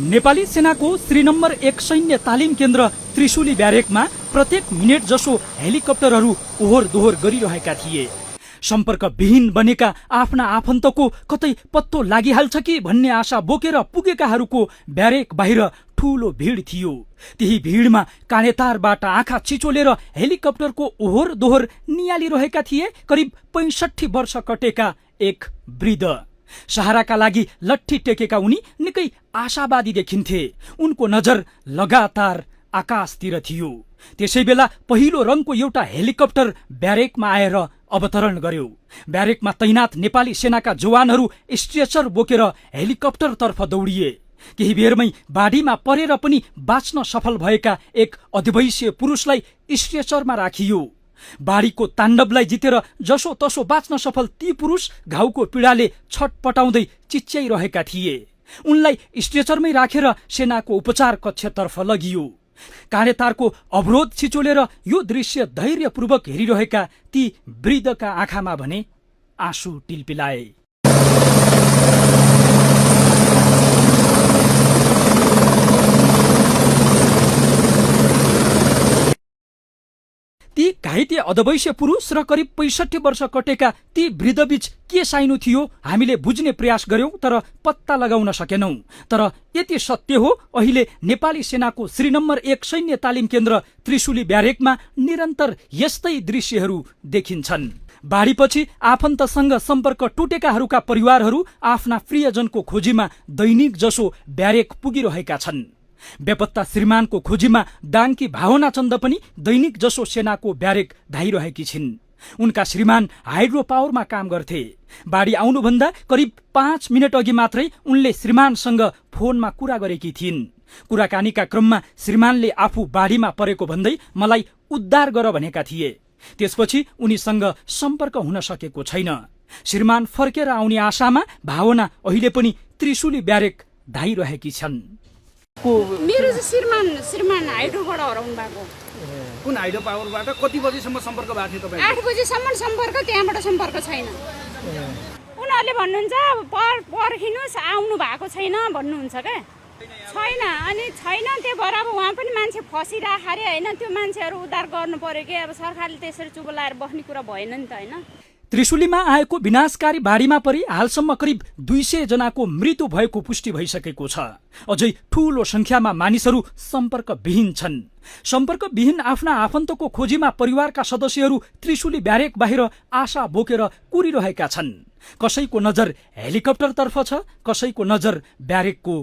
नेपाली सेनाको श्री नम्बर 1 सैन्य तालिम केन्द्र त्रिशुली ब्यारेकमा प्रत्येक मिनेट जसो हेलिकप्टरहरू ओहोर दोहोर गरिरहेका थिए। सम्पर्कविहीन बनेका आफ्ना आफन्तको कतै पत्तो लागिहाल्छ कि भन्ने आशा बोकेर पुगेकाहरूको ब्यारेक बाहिर ठूलो भिड थियो। त्यही भिडमा काँडेतारबाट आँखा चिचोलेर हेलिकप्टरको ओहोर दोहोर नियालिरहेका थिए करिब 65 वर्ष कटेका एक वृद्ध। सहाराका लागि लट्ठी टेकेका उनी निकै आशावादी देखिन्थे। उनको नजर लगातार आकाशतिर थियो। त्यसैबेला पहिलो रङको एउटा हेलिकप्टर ब्यारेकमा आएर अवतरण गर्यो। ब्यारेकमा तैनात नेपाली सेनाका जवानहरू स्ट्रेचर बोकेर हेलिकप्टरतर्फ दौडिए। केही बेरमै बाढीमा परेर पनि बाँच्न सफल भएका एक अधिवैश्य पुरुषलाई स्ट्रेचरमा राखियो। बाढीको ताण्डवलाई जितेर जसो तसो बाँच्न सफल ती पुरुष घाउको पीडाले छटपटाउँदै चिच्याइरहेका थिए। उनलाई स्ट्रेचरमै राखेर सेनाको उपचार कक्षतर्फ लगियो। काँडेतारको अवरोध छिचोलेर यो दृश्य धैर्यपूर्वक हेरिरहेका ती वृद्धका आँखामा भने आँसु टिलपिलाए। ती घाइते अधवैश्य पुरुष र करिब 65 वर्ष कटेका ती वृद्धबीच के साइनो थियो हामीले बुझ्ने प्रयास गर्यौं तर पत्ता लगाउन सकेनौं। तर यति सत्य हो, अहिले नेपाली सेनाको श्री नम्बर 1 सैन्य तालिम केन्द्र त्रिशुली ब्यारेकमा निरन्तर यस्तै दृश्यहरू देखिन्छन्। बाढीपछि आफन्तसँग सम्पर्क टुटेकाहरूका परिवारहरू आफ्ना प्रियजनको खोजीमा दैनिक जसो ब्यारेक पुगिरहेका छन्। बेपत्ता श्रीमानको खोजीमा डाङ्की भावना चन्द पनि दैनिक जसो सेनाको ब्यारेक धाइरहेकी छिन्। उनका श्रीमान हाइड्रो पावरमा काम गर्थे। बाढी आउनुभन्दा करिब 5 मिनट अघि मात्रै उनले श्रीमानसँग फोनमा कुरा गरेकी थिइन्। कुराकानीका क्रममा श्रीमानले आफू बाढीमा परेको भन्दै मलाई उद्धार गर भनेका थिए। त्यसपछि उनीसँग सम्पर्क हुन सकेको छैन। श्रीमान फर्केर आउने आशामा भावना अहिले पनि त्रिशुली ब्यारेक धाइरहेकी छन्। मेरो चाहिँ श्रीमान हाइड्रोबाट हराउनु भएको। कुन हाइड्रो पावरबाट कति बजेसम्म सम्पर्क भएको थियो तपाईँ? 8 बजेसम्म सम्पर्क, त्यहाँबाट सम्पर्क छैन। उनीहरूले भन्नुहुन्छ पर्खिनुहोस्, आउनु भएको छैन भन्नुहुन्छ क्या। छैन, अनि छैन त्यो बराबर उहाँ पनि मान्छे फसिरहेको अरे होइन, त्यो मान्छेहरू उद्धार गर्नु पर्यो कि। अब सरकारले त्यसरी चुप लाएर बस्ने कुरा भएन नि त होइन। त्रिशुलीमा आएको विनाशकारी बाढीमा परि हालसम्म करिब 200 जनाको मृत्यु भएको पुष्टि भइसकेको छ। अझै ठूलो संख्यामा मानिसहरू सम्पर्कविहीन छन्। सम्पर्कविहीन आफ्ना आफन्तको खोजीमा परिवारका सदस्यहरू त्रिशुली ब्यारेक बाहिर आशा बोकेर कुरिरहेका छन्। कसैको नजर हेलिकप्टरतर्फ छ, कसैको नजर ब्यारेकको